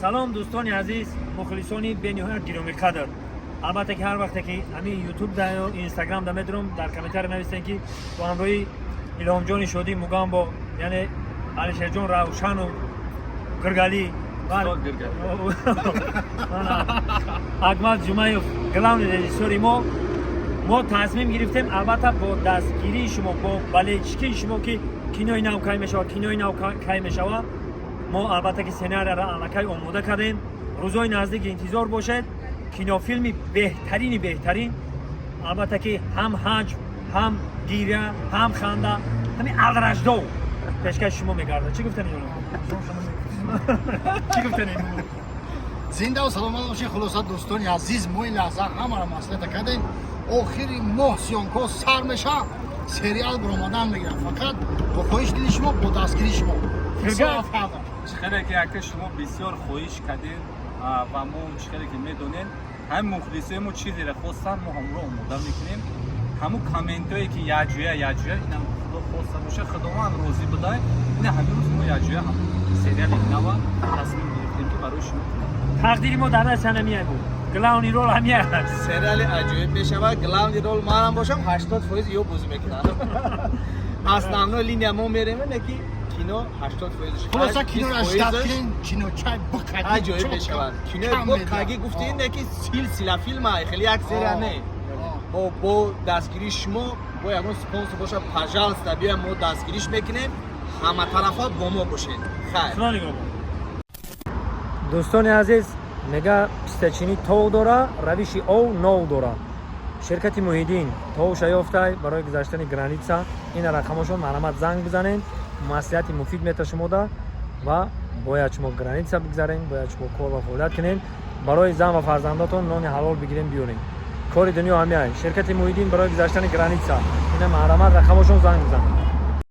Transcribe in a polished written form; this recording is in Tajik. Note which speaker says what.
Speaker 1: Салом, дӯстони азиз, мухлисони бениҳоят гиромиқадр. Албатта, ки ҳар вақте ки ҳамин Ютуб да ё Инстаграм да медурам, дар комментария нависем, ки бо ҳамроҳи Илҳомҷони Шодӣ Мугамбо, яъне Алишерҷон Равшану Гиргалӣ,
Speaker 2: Устод Гиргалӣ.
Speaker 1: Акмал Ҷумаев, главный режиссёри мо, мо тасмим гирифтем, албатта, бо дастгирии шумо, бо болельщикии шумо, ки кинои нав кай мешавад, кинои нав кай мешавад. Мо, албатта, ки сценарияро аллакай омода кардем. Рӯзҳои наздик интизор бошед, кинофилми беҳтарини беҳтарин, албатта, ки ҳам ҳаҷв, ҳам гиря, ҳам ханда, ҳамин алраждов пешкаши шумо мегардад. Чӣ гуфтани, чӣ гуфтани?
Speaker 3: Зиндаву саломат бошед. Хулоса, дӯстони азиз, мо ин лаҳза ҳамаро маслиҳата кардем. Охири моҳ съёмкаҳо сар меша, сериал баромадан мегирад, фақат бо хоҳиши дили шумо, бо дастгирии шумо.
Speaker 1: Фиргат.
Speaker 2: Чӣ хеле ки, ака, шумо бисёр хоҳиш кардем, ва мо, чӣ хеле ки медонем, ҳамин мухлисои мо чизеро хостанд, мо ҳамонро омода мекунем. Ҳамун комментое ки якҷоя якҷоя, инам Худо хоста боша, Худованд розӣ будай, ина ҳамин рӯз мо якҷоя ҳамун сериали нава тасмим гирифтем, ки барои шумо кунем.
Speaker 1: Тақдири мо дар дасти ҳамия буд, главный роль ҳамия аст.
Speaker 4: Сериали аҷоиб мешавад. Главный роль манам бошам, 80% ё бозӣ мекунам. Основной линия мо мерем, не ки кино 80%.
Speaker 3: Хулоса, киноро ждать кунед, киночай букаги.
Speaker 4: Аҷоиб мешавад кинои букаги. Гуфтӣ, не ки силсила филма, хеле як серия не. Бо дастгирии шумо, бо ягон спонсор боша, пожалуйста, биёем, мо дастгириш мекунем. Ҳаматарафа бо мо бошед. Хайр.
Speaker 1: Худо нигоҳ. Дӯстони азиз, мега пистачинӣ тов дора, равиши ов нов дора. Ширкати Муҳиддин товша ёфтай барои гузаштани граница. Ина рақамошон, марҳамат, занг бизанед, маслиҳати муфид мета шумода. Ва бояд шумо граница бигзарен, бояд шумо кор ва фаъолият кунед, барои зан ва фарзандотон нони ҳалол бигирем, биёрем. Кори дунё ҳамяй. Ширкати Муҳиддин барои гузаштани граница, ина марҳамат, рақамошон, занг бизанед.